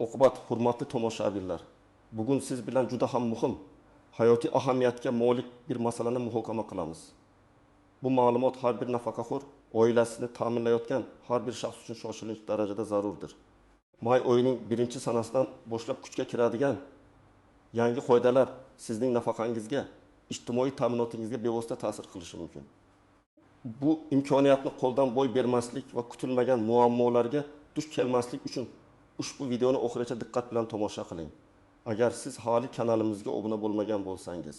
Oqibat, hurmatli tomoshabinlar! Bugun siz bilan juda ham muhim, hayotiy ahamiyatga molik bir masalani muhokama qilamiz. Bu ma'lumot har bir nafaqaxo'r oilasini ta'minlayotgan har bir shaxs uchun shoshilinch darajada zarurdir. May oyining birinchi sanasidan boshlab kuchga kiradigan yangi qoidalar sizning nafaqangizga, ijtimoiy ta'minotingizga bevosita ta'sir qilishi mumkin. Bu imkoniyatni qo'ldan boy bermaslik va kutilmagan muammolarga duch kelmaslik uchun ushbu videoni oxirigacha diqqat bilan tomosha qiling. Agar siz hali kanalimizga obuna bo'lmagan bo'lsangiz,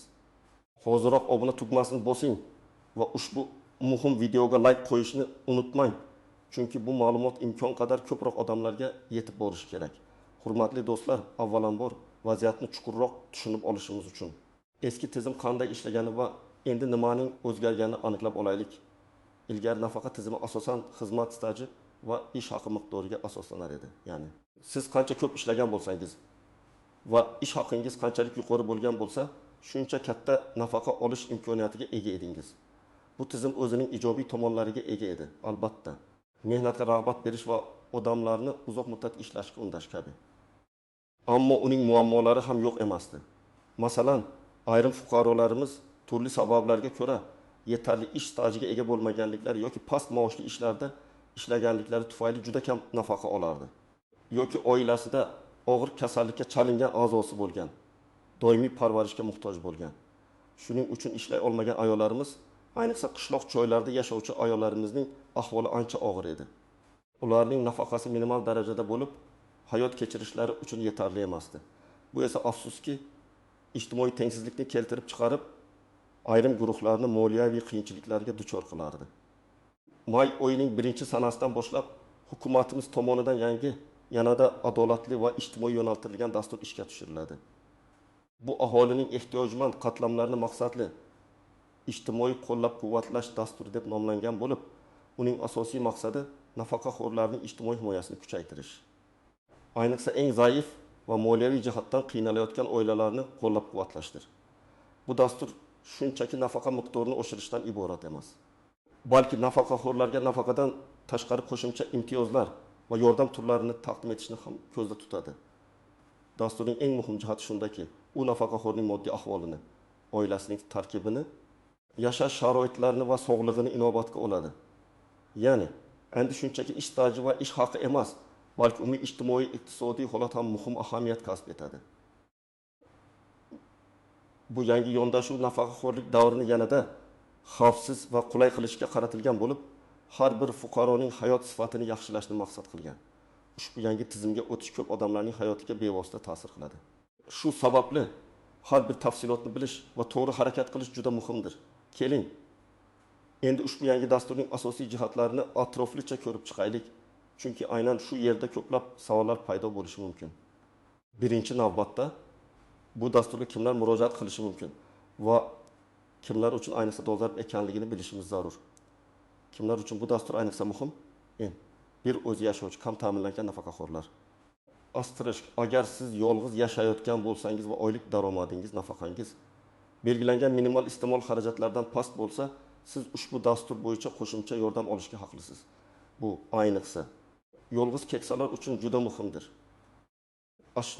hoziroq obuna tugmasini bosing va ushbu muhim videoga like qo'yishni unutmang. Chunki bu ma'lumot imkon qadar ko'proq odamlarga yetib borishi kerak. Hurmatli do'stlar, avvalambor vaziyatni chuqurroq tushunib olishimiz uchun eski tizim qanday ishlagani va endi nimaning o'zgarganini aniqlab olaylik. Ilgari nafaqa tizimi asosan xizmat staji va ish haqi miqdoriga asoslanar edi. Ya'ni siz qancha ko'p ishlagan bo'lsangiz va ish haqingiz qanchalik yuqori bo'lgan bo'lsa, shuncha katta nafaqa olish imkoniyatiga ega edingiz. Bu tizim o'zining ijobiy tomonlariga ega edi, albatta. Mehnatga rag'bat berish va odamlarni uzoq muddat ishlashga undash kabi. Ammo uning muammolari ham yo'q emasdi. Masalan, ayrim fuqarolarimiz turli sabablarga ko'ra yetarli ish stajiga ega bo'lmaganliklari yoki past maoshli ishlarda ishlaganliklari tufayli juda kam nafaqa olardi. Yoki oilasida og'ir kasallikka chalingan a'zosi bo'lgan, doimiy parvarishga muhtoj bo'lgan. Shuning uchun ishlay olmagan ayollarimiz, ayniqsa qishloq joylarda yashovchi ayollarimizning ahvoli ancha og'ir edi. Ularning nafaqasi minimal darajada bo'lib, hayot kechirishlari uchun yetarli emasdi. Bu esa afsuski ijtimoiy tengsizlikni keltirib chiqarib, ayrim guruhlarni moliyaviy qiyinchiliklarga duchor qilardi. May oyining birinchi sanasidan boshlab hukumatimiz tomonidan yangi, yanada adolatli va ijtimoiy yo'naltirilgan dastur ishga tushiriladi. Bu aholining ehtiyojmand qatlamlarini maqsadli ijtimoiy qo'llab-quvvatlash dasturi deb nomlangan bo'lib, uning asosiy maqsadi nafaqaxo'rlarning ijtimoiy himoyasini kuchaytirish. Ayniqsa eng zaif va moliyaviy jihatdan qiynalayotgan oilalarni qo'llab-quvvatlashdir. Bu dastur shunchaki nafaqa miqdorini oshirishdan iborat emas, balki nafaqaxo'rlarga nafaqadan tashqari qo'shimcha imtiyozlar va yordam turlarini taqdim etishni ham ko'zda tutadi. Dasturning eng muhim jihati shundaki, u nafaqaxo'rning moddiy ahvolini, oilasining tarkibini, yashash sharoitlarini va sog'lig'ini inobatga oladi. Ya'ni endi shunchaki ish staji va ish haqi emas, balki umumiy ijtimoiy iqtisodiy holat ham muhim ahamiyat kasb etadi. Bu yangi yondashuv nafaqaxo'rlik davrini yanada xavfsiz va qulay qilishga qaratilgan bo'lib, har bir fuqaroning hayot sifatini yaxshilashni maqsad qilgan. Ushbu yangi tizimga o'tish ko'p odamlarning hayotiga bevosita ta'sir qiladi. Shu sababli har bir tafsilotni bilish va to'g'ri harakat qilish juda muhimdir. Keling, endi ushbu yangi dasturning asosiy jihatlarini atroflicha ko'rib chiqaylik, chunki aynan shu yerda ko'plab savollar paydo bo'lishi mumkin. Birinchi navbatda bu dasturga kimlar murojaat qilishi mumkin va kimlar uchun ayniqsa dolzarb ekanligini bilishimiz zarur. Kimlar uchun bu dastur ayniqsa muhim? Bir o'zi yashovchi kam ta'minlangan nafaqaxo'rlar. Asterisk, agar siz yolg'iz yashayotgan bo'lsangiz va oylik daromadingiz, nafaqangiz belgilangan minimal iste'mol xarajatlaridan past bo'lsa, siz ushbu dastur bo'yicha qo'shimcha yordam olishga haqlisiz. Bu ayniqsa yolg'iz keksalar uchun juda muhimdir.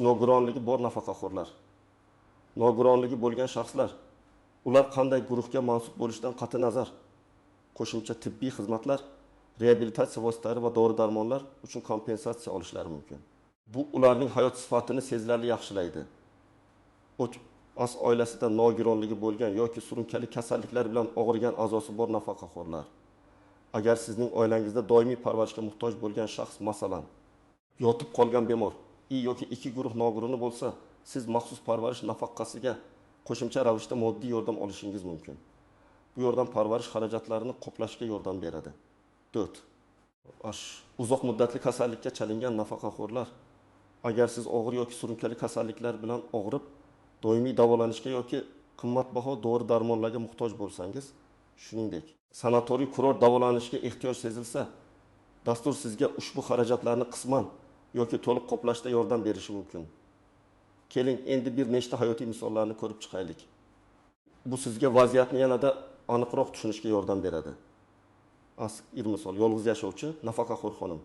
Nogironligi bor nafaqaxo'rlar, nogironligi bo'lgan shaxslar, ular qanday guruhga mansub bo'lishidan qat'i nazar qo'shimcha tibbiy xizmatlar, reabilitatsiya vositalari va dori-darmonlar uchun kompensatsiya olishlari mumkin. Bu ularning hayot sifatini sezilarli yaxshilaydi. Oilasida nogironligi bo'lgan yoki surunkali kasalliklar bilan og'rigan a'zosi bor nafaqaxo'rlar. Agar sizning oilangizda doimiy parvarishga muhtoj bo'lgan shaxs, masalan, yotib qolgan bemor yoki ikki guruh nogironi bo'lsa, siz maxsus parvarish nafaqasiga qo'shimcha ravishda moddiy yordam olishingiz mumkin. Bu yordam parvarish xarajatlarini qoplashga yordam beradi. 4. Uzoq muddatli kasallikka chalingan nafaqaxo'rlar. Agar siz og'ir yoki surunkali kasalliklar bilan og'rib, doimiy davolanishga yoki qimmatbaho dori-darmonlarga muhtoj bo'lsangiz, shuningdek, sanatoriy kurort davolanishga ehtiyoj sezilsa, dastur sizga ushbu xarajatlarni qisman yoki to'liq qoplashda yordam berishi mumkin. Keling, endi bir nechta hayotiy misollarni ko'rib chiqaylik. Bu sizga vaziyatni yanada aniqroq tushunishga yordam beradi. Bir misol, yolg'iz yashovchi nafaqaxo'r xonim.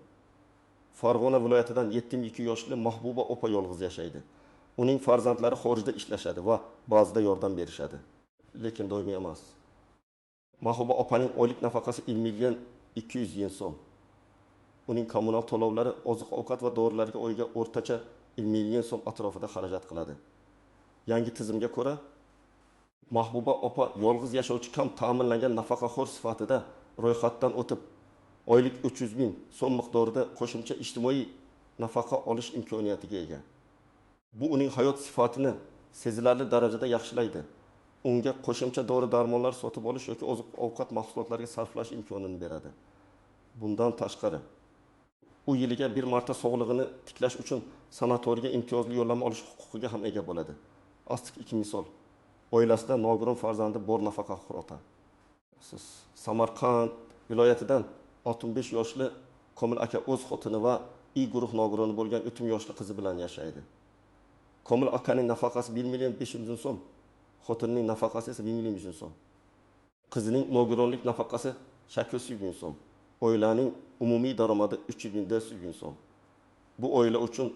Farg'ona viloyatidan 72 yoshli Mahbuba opa yolg'iz yashaydi. Uning farzandlari xorijda ishlashadi va ba'zida yordam berishadi. Lekin doimiy emas. Mahbuba opaning oylik nafaqasi 1 million 200 ming so'm. Uning kommunal to'lovlari, oziq-ovqat va dorilarga oyiga o'rtacha 1 million so'm atrofida xarajat qiladi. Yangi tizimga ko'ra, Mahbuba opa yolg'iz yashovchi kam ta'minlangan nafaqaxo'r sifatida ro'yxatdan o'tib, oylik 300 ming so'm miqdorida qo'shimcha ijtimoiy nafaqa olish imkoniyatiga ega. Bu uning hayot sifatini sezilarli darajada yaxshilaydi. Unga qo'shimcha dori-darmonlar sotib olish yoki oziq-ovqat mahsulotlariga sarflash imkonini beradi. Bundan tashqari, u yiliga bir marta sog'lig'ini tiklash uchun sanatoriyga imtiyozli yo'llanma olish huquqiga ham ega bo'ladi. Astik 2 misol. Oilasida nogiron farzandi bor nafaqaxo'r ota. Siz Samarqand viloyatidan 65 yoshli Komil aka o'z xotini va I guruh nogironi bo'lgan 3 yoshli qizi bilan yashaydi. Komil akaning nafaqasi 1 million 500 ming so'm, xotinining nafaqasi esa 1 million 500 ming so'm. Qizining nogironlik nafaqasi 800 ming so'm. Oilaning umumiy daromadi 3 400 ming so'm. Bu oila uchun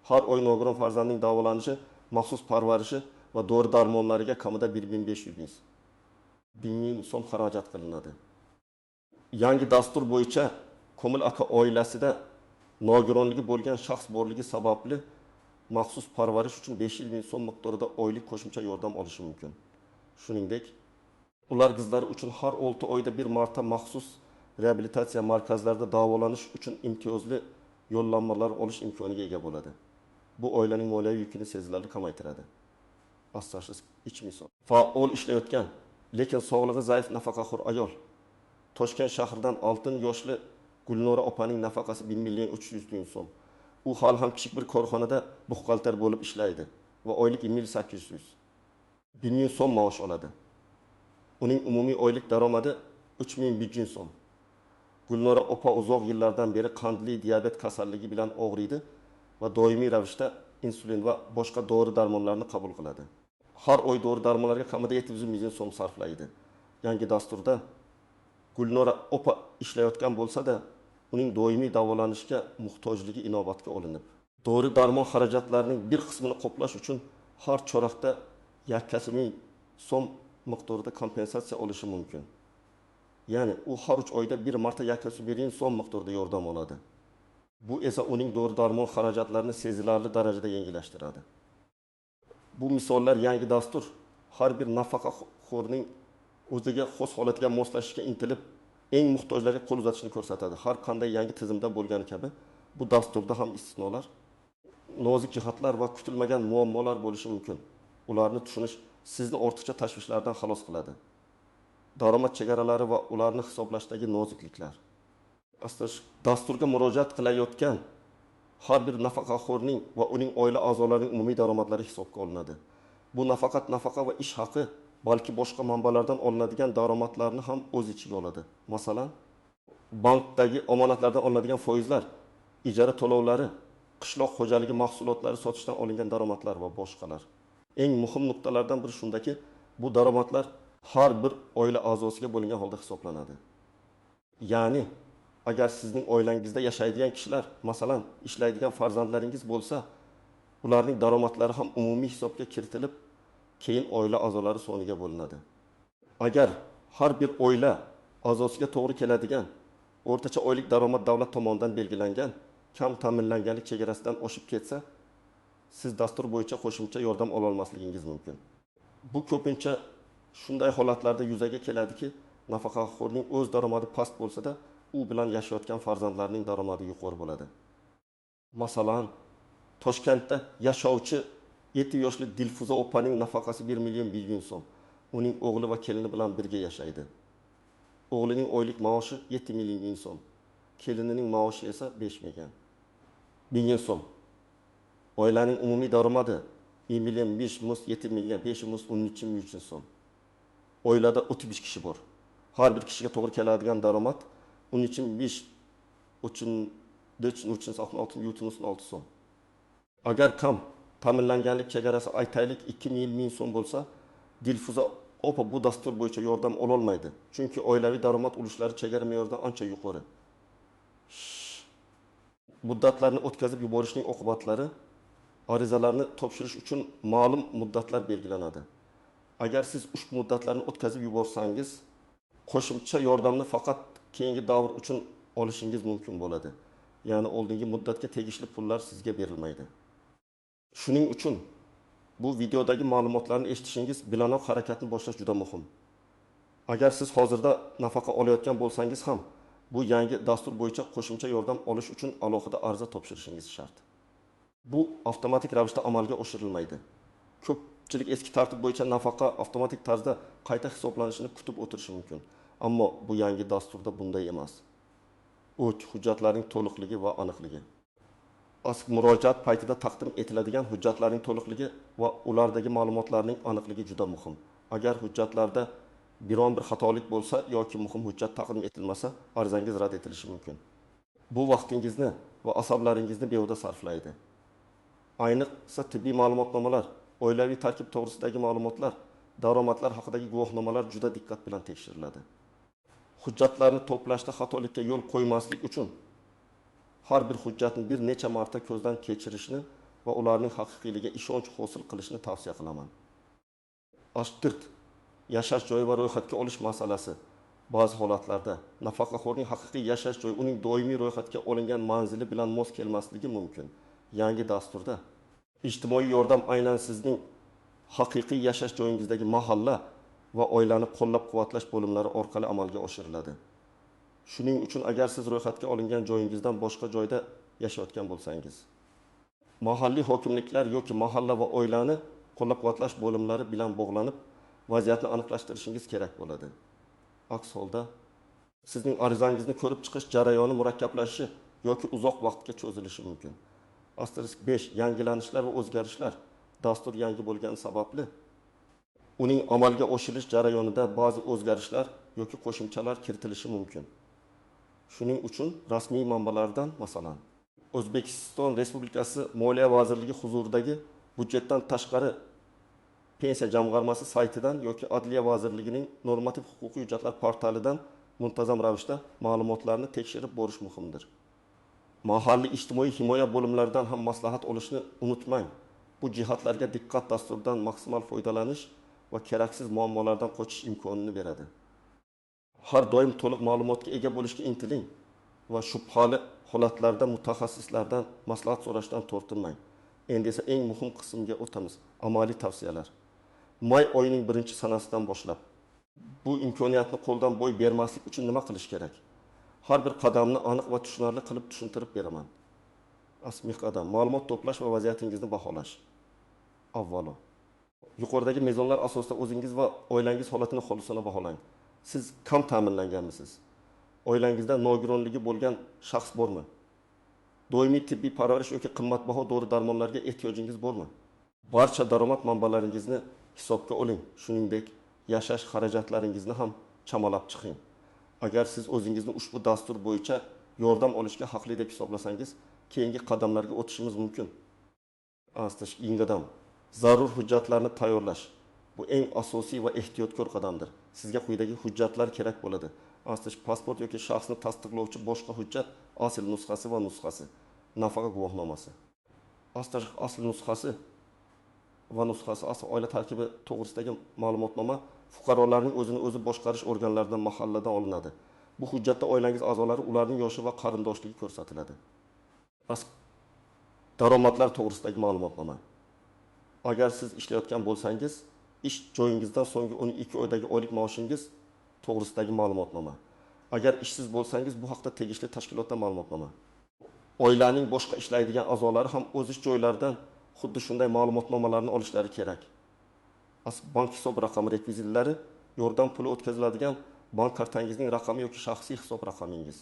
har oy nogiron farzandning davolanishi, maxsus parvarishi va dori-darmonlariga kamida 1500 ming so'm xarajat qilinadi. Yangi dastur bo'yicha Komil aka oilasida nogironligi bo'lgan shaxs borligi sababli maxsus parvarish uchun 500 ming so'm miqdorida oylik qo'shimcha yordam olishi mumkin. Shuningdek, ular qizlari uchun har 6 oyda bir marta maxsus reabilitatsiya markazlarida davolanish uchun imtiyozli yo'llanmalar olish imkoniga ega bo'ladi. Bu oilaning moliyaviy yukini sezilarli kamaytiradi. Asosli 3 misol. Faol ishlayotgan, lekin sog'lig'i zaif nafaqaxo'r ayol. Toshkent shahridan 6 yoshli Gulnora opaning nafaqasi 1 million 300 ming so'm. U hali ham kichik bir korxonada buxgalter bo'lib ishlaydi va oylik 1 million 800 ming so'm maosh oladi. Uning umumiy oylik daromadi 3100 so'm. Gulnora opa uzoq yillardan beri qandli diabet kasalligi bilan og'riydi va doimiy ravishda insulin va boshqa dori-darmonlarni qabul qiladi. Har oy dori-darmonlarga kamida 700 million so'm sarflaydi. Yangi dasturda Gulnora opa ishlayotgan bo'lsa-da, uning doimiy davolanishga muhtojligi inobatga olinib, dori-darmon xarajatlarining bir qismini qoplash uchun har chorakda 1,5 ming so'm miqdorida kompensatsiya olishi mumkin. Ya'ni u har 3 oyda bir marta 1,5 ming so'm miqdorida yordam oladi. Bu esa uning dori-darmon xarajatlarini sezilarli darajada yengillashtiradi. Bu misollar yangi dastur har bir nafaqaxo'rning o'ziga xos holatga moslashishga intilib, eng muhtojlarga qo'l uzatishni ko'rsatadi. Har qanday yangi tizimda bo'lgani kabi bu dasturda ham istisnolar, nozik jihatlar va kutilmagan muammolar bo'lishi mumkin. Ularni tushunish sizni ortiqcha tashvishlardan xalos qiladi. Daromad chegaralari va ularni hisoblashdagi nozikliklar. Aslida dasturga murojaat qilayotgan har bir nafaqaxo'rning va uning oila a'zolarining umumiy daromadlari hisobga olinadi. Bu nafaqat nafaqa va ish haqi, balki boshqa manbalardan olinadigan daromadlarni ham o'z ichiga oladi. Masalan, bankdagi omonatlardan olinadigan foizlar, ijara to'lovlari, qishloq xo'jaligi mahsulotlari sotishdan olingan daromadlar va boshqalar. Eng muhim nuqtalardan biri shundaki, bu daromadlar har bir oila a'zosiga bo'lingan holda hisoblanadi. Ya'ni agar sizning oilangizda yashaydigan kishilar, masalan, ishlaydigan farzandlaringiz bo'lsa, ularning daromadlari ham umumiy hisobga kiritilib, keyin oila a'zolari soniga bo'linadi. Agar har bir oila a'zosiga to'g'ri keladigan o'rtacha oylik daromad davlat tomonidan belgilangan kam ta'minlanganlik chegarasidan oshib ketsa, siz dastur bo'yicha qo'shimcha yordam ola olmasligingiz mumkin. Bu ko'pincha shunday holatlarda yuzaga keladiki, nafaqaxo'rning o'z daromadi past bo'lsa-da, u bilan yashayotgan farzandlarining daromadi yuqori bo'ladi. Masalan, Toshkentda yashovchi 7 yoshli Dilfuza opaning nafaqasi 1 million 1 ming so'm. Uning o'g'li va kelini bilan birga yashaydi. O'g'lining oylik maoshi 7 million so'm. Kelinining maoshi esa 5 million ming so'm. Oilaning umumiy daromadi 1 million 5 muz 7 million 5 muz 13 ming so'm. Oilada 35 kishi bor. Har bir kishiga to'g'ri keladigan daromad 13 5 3 4 3 6 7 so'm. Agar kam ta'minlanganlik chegarasi aytaylik 2 ming so'm bo'lsa, Dilfuza opa bu dastur bo'yicha yordam ola olmaydi. Chunki oilaviy daromad ulushlari chegara me'yoridan ancha yuqori. Muddatlarni o'tkazib yuborishning oqibatlari. Arizalarni topshirish uchun ma'lum muddatlar belgilanadi. Agar siz ushbu muddatlarni o'tkazib yuborsangiz, qo'shimcha yordamni faqat keyingi davr uchun olishingiz mumkin bo'ladi. Ya'ni oldingi muddatga tegishli pullar sizga berilmaydi. Shuning uchun bu videodagi ma'lumotlarni eshitishingiz bilanoq harakatni boshlash juda muhim. Agar siz hozirda nafaqa olayotgan bo'lsangiz ham, bu yangi dastur bo'yicha qo'shimcha yordam olish uchun alohida ariza topshirishingiz shart. Bu avtomatik ravishda amalga oshirilmaydi. Ko'pchilik eski tartib bo'yicha nafaqa avtomatik tarzda qayta hisoblanishini kutib o'tirishi mumkin. Ammo bu yangi dasturda bunday emas. 3. Hujjatlarning to'liqligi va aniqligi. Murojaat paytida taqdim etiladigan hujjatlarning to'liqligi va ulardagi ma'lumotlarning aniqligi juda muhim. Agar hujjatlarda biron bir xatolik bo'lsa yoki muhim hujjat taqdim etilmasa, arizangiz rad etilishi mumkin. Bu vaqtingizni va asablaringizni behuda sarflaydi. Ayniqsa tibbiy ma'lumotnomalar, oilaviy tarkib to'g'risidagi ma'lumotlar, daromadlar haqidagi guvohnomalar juda diqqat bilan tekshiriladi. Hujjatlarni to'plashda xatolikka yo'l qo'ymaslik uchun har bir hujjatni bir necha marta ko'zdan kechirishni va ularning haqiqiyligiga ishonch hosil qilishni tavsiya qilaman. 4. Yashash joyi va ro'yxatga olish masalasi. Ba'zi holatlarda nafaqaxo'rning haqiqiy yashash joyi uning doimiy ro'yxatga olingan manzili bilan mos kelmasligi mumkin. Yangi dasturda ijtimoiy yordam aynan sizning haqiqiy yashash joyingizdagi mahalla va oilani qo'llab-quvvatlash bo'limlari orqali amalga oshiriladi. Shuning uchun agar siz ro'yxatga olingan joyingizdan boshqa joyda yashayotgan bo'lsangiz, mahalliy hokimliklar yoki mahalla va oilani qo'llab-quvvatlash bo'limlari bilan bog'lanib, vaziyatni aniqlashtirishingiz kerak bo'ladi. Aks holda sizning arizangizni ko'rib chiqish jarayoni murakkablashishi yoki uzoq vaqtga cho'zilishi mumkin. 5. Yangilanishlar va o'zgarishlar. Dastur yangi bo'lgani sababli uning amalga oshirilish jarayonida ba'zi o'zgarishlar yoki qo'shimchalar kiritilishi mumkin. Shuning uchun rasmiy manbalardan, masalan, O'zbekiston Respublikasi Moliya vazirligi huzuridagi byudjetdan tashqari pensiya jamg'armasi saytidan yoki Adliya vazirligining normativ huquqiy hujjatlar portalidan muntazam ravishda ma'lumotlarni tekshirib borish muhimdir. Mahalliy ijtimoiy himoya bo'limlaridan ham maslahat olishni unutmang. Bu jihatlarga diqqat dasturdan maksimal foydalanish va keraksiz muammolardan qochish imkonini beradi. Har doim to'liq ma'lumotga ega bo'lishga intiling va shubhali holatlarda mutaxassislardan maslahat so'rashdan tortinmang. Endi esa eng muhim qismga o'tamiz: amaliy tavsiyalar. May oyining 1-sanasidan boshlab bu imkoniyatni qo'ldan boy bermaslik uchun nima qilish kerak? Har bir qadamni aniq va tushunarli qilib tushuntirib beraman. Asmiy qadam: ma'lumot to'plash va vaziyatingizni baholash. Avvalo, yuqoridagi mezonlar asosida o'zingiz va oilangiz holatini xolisona baholang. Siz kam ta'minlanganmisiz? Oilangizda nogironligi bo'lgan shaxs bormi? Doimiy tibbiy parvarish yoki qimmatbaho dori-darmonlarga ehtiyojingiz bormi? Barcha daromad manbalaringizni hisobga oling. Shuningdek, yashash xarajatlaringizni ham chamalab chiqing. Agar siz o'zingizni ushbu dastur bo'yicha yordam olishga haqli deb hisoblasangiz, keyingi qadamlarga o'tishimiz mumkin. Qadam: zarur hujjatlarni tayyorlash. Bu eng asosiy va ehtiyotkor qadamdir. Sizga quyidagi hujjatlar kerak bo'ladi. Pasport yoki shaxsni tasdiqlovchi boshqa hujjat, asl nusxasi va nusxasi, nafaqa guvohnomasi. Asl nusxasi va nusxasi asl oila tarkibi to'g'risidagi ma'lumotnoma fuqarolarning o'zini o'zi boshqarish organlaridan, mahalladan olinadi. Bu hujjatda oilangiz a'zolari, ularning yoshi va qarindoshligi ko'rsatiladi. Daromadlar to'g'risidagi ma'lumotnoma. Agar siz ishlayotgan bo'lsangiz, ish joyingizdan so'nggi 12 oydagi oylik maoshingiz to'g'risidagi ma'lumotnoma. Agar ishsiz bo'lsangiz, bu haqda tegishli tashkilotdan ma'lumotnoma. Oilaning boshqa ishlaydigan a'zolari ham o'z ish joylaridan xuddi shunday ma'lumotnomalarni olishlari kerak. Bank hisob raqami rekvizitlari, yordam puli o'tkaziladigan bank kartangizning raqami yoki shaxsiy hisob raqamingiz.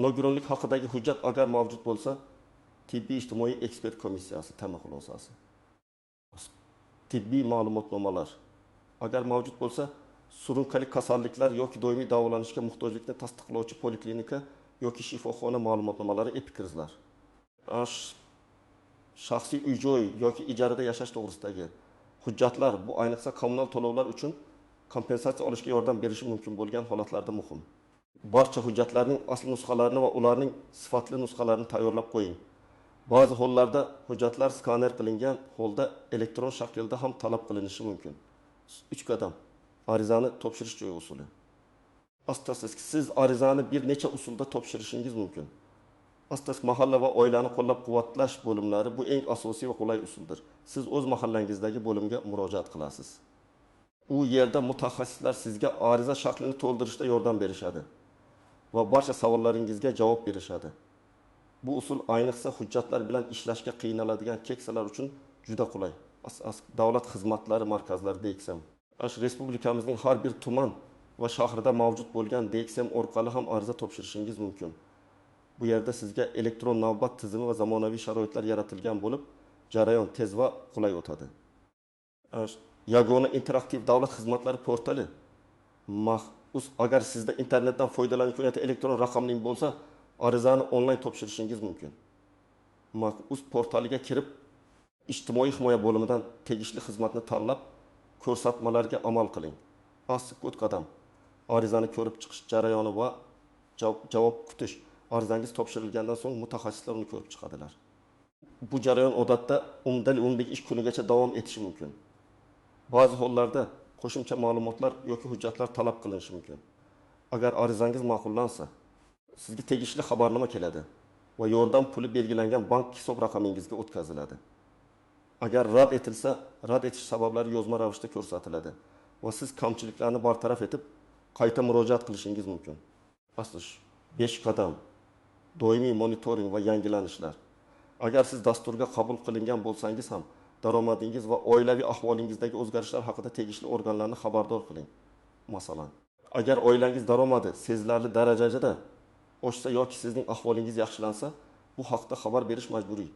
Nogironlik haqidagi hujjat agar mavjud bo'lsa, tibbiy ijtimoiy ekspert komissiyasi tama xulosasi. Tibbiy ma'lumotnomalar agar mavjud bo'lsa, surunkali kasalliklar yoki doimiy davolanishga muhtojlikni tasdiqlovchi poliklinika yoki shifoxona ma'lumotnomalari, epikrizlar. Shaxsiy uy-joy yoki ijarada yashash to'g'risidagi hujjatlar, bu ayniqsa kommunal to'lovlar uchun kompensatsiya olishga yordam berishi mumkin bo'lgan holatlarda muhim. Barcha hujjatlarning asl nusxalarini va ularning sifatli nusxalarini tayyorlab qo'ying. Ba'zi hollarda hujjatlar skaner qilingan holda elektron shaklda ham talab qilinishi mumkin. 3 qadam. Arizani topshirish joyi usuli. Siz arizani bir necha usulda topshirishingiz mumkin. Mahalla va oilani qo'llab-quvvatlash bo'limlari bu eng asosiy va qulay usuldir. Siz o'z mahallangizdagi bo'limga murojaat qilasiz. U yerda mutaxassislar sizga ariza shaklini to'ldirishda yordam berishadi va barcha savollaringizga javob berishadi. Bu usul ayniqsa hujjatlar bilan ishlashga qiynaladigan keksalar uchun juda qulay. Davlat xizmatlari markazlari DXM. Respublikamizning har bir tuman va shahrida mavjud bo'lgan DXM orqali ham ariza topshirishingiz mumkin. Bu yerda sizga elektron navbat tizimi va zamonaviy sharoitlar yaratilgan bo'lib, jarayon tez va qulay o'tadi. Yagona interaktiv davlat xizmatlari portali. Agar sizda internetdan foydalanish imkoniyati elektron raqamli bo'lsa, arizani onlayn topshirishingiz mumkin. Uz portaliga kirib, ijtimoiy himoya bo'limidan tegishli xizmatni tanlab, ko'rsatmalarga amal qiling. Asl qadam. Arizani ko'rib chiqish jarayoni va javob kutish. Arizangiz topshirilgandan so'ng mutaxassislar uni ko'rib chiqadilar. Bu jarayon odatda 10-15 ish kunigacha davom etishi mumkin. Ba'zi hollarda qo'shimcha ma'lumotlar yoki hujjatlar talab qilinishi mumkin. Agar arizangiz ma'qullansa, sizga tegishli xabarnoma keladi va yordam puli belgilangan bank hisob raqamingizga o'tkaziladi. Agar rad etilsa, rad etish sabablari yozma ravishda ko'rsatiladi va siz kamchiliklarni bartaraf etib, qayta murojaat qilishingiz mumkin. 5 qadam. Doimiy monitoring va yangilanishlar. Agar siz dasturga qabul qilingan bo'lsangiz ham, daromadingiz va oilaviy ahvolingizdagi o'zgarishlar haqida tegishli organlarni xabardor qiling. Masalan, agar oilangiz daromadi sezilarli darajada oshsa yoki sizning ahvolingiz yaxshilansa, bu haqda xabar berish majburiy.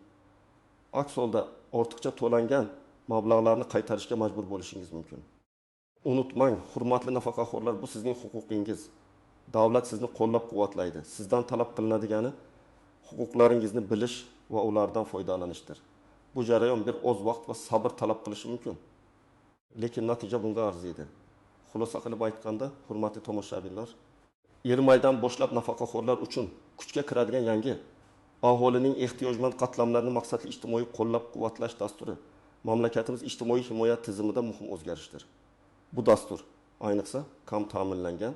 Aks holda ortiqcha to'langan mablag'larni qaytarishga majbur bo'lishingiz mumkin. Unutmang, hurmatli nafaqaxo'rlar, bu sizning huquqingiz. Davlat sizni qo'llab-quvvatlaydi. Sizdan talab qilinadigani huquqlaringizni bilish va ulardan foydalanishdir. Bu jarayon bir oz vaqt va sabr talab qilishi mumkin. Lekin natija bunga arziydi. Xulosa qilib aytganda, hurmatli tomoshabinlar, iyirmaydan boshlab nafaqaxo'rlar uchun kuchga kiradigan yangi aholining ehtiyojmand qatlamlarini maqsadli ijtimoiy qo'llab-quvvatlash dasturi mamlakatimiz ijtimoiy himoya tizimida muhim o'zgarishdir. Bu dastur ayniqsa kam ta'minlangan,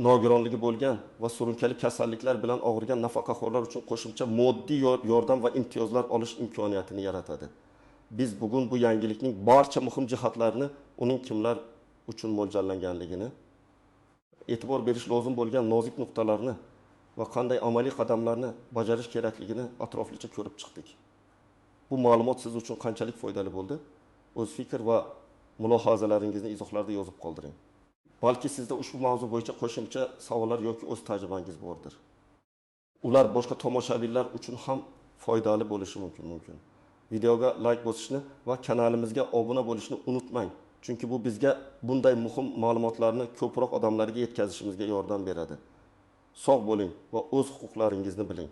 nogironligi bo'lgan va surunkali kasalliklar bilan og'rigan nafaqaxo'rlar uchun qo'shimcha moddiy yordam va imtiyozlar olish imkoniyatini yaratadi. Biz bugun bu yangilikning barcha muhim jihatlarini, uning kimlar uchun mo'ljallanganligini, e'tibor berish lozim bo'lgan nozik nuqtalarni va qanday amaliy qadamlarni bajarish kerakligini atroflicha ko'rib chiqdik. Bu ma'lumot siz uchun qanchalik foydali bo'ldi? O'z fikr va mulohazalaringizni izohlarda yozib qoldiring. Balki sizda ushbu mavzu bo'yicha qo'shimcha savollar yoki o'z tajribangiz bordir. Ular boshqa tomoshabinlar uchun ham foydali bo'lishi mumkin. Videoga like bosishni va kanalimizga obuna bo'lishni unutmang. Chunki bu bizga bunday muhim ma'lumotlarni ko'proq odamlarga yetkazishimizga yordam beradi. Sog' bo'ling va o'z huquqlaringizni biling.